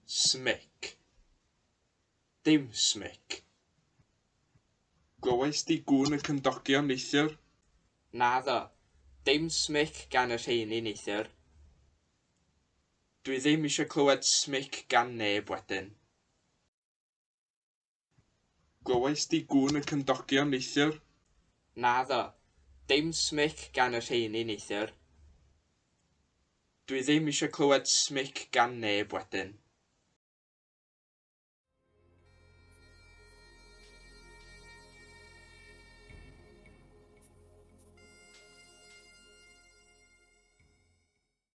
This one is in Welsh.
Smic. Dim smic. Glywais di gŵn y cymdogion neithiwr? Naddo. Dim smic gan y rheiny neithiwr. Dwi ddim eisiau clywed smic gan neb wedyn. Glywais di gŵn y cymdogion neithiwr? Naddo. Dim smic gan y rheiny neithiwr. Dwi ddim eisiau clywed smic gan neb wedyn.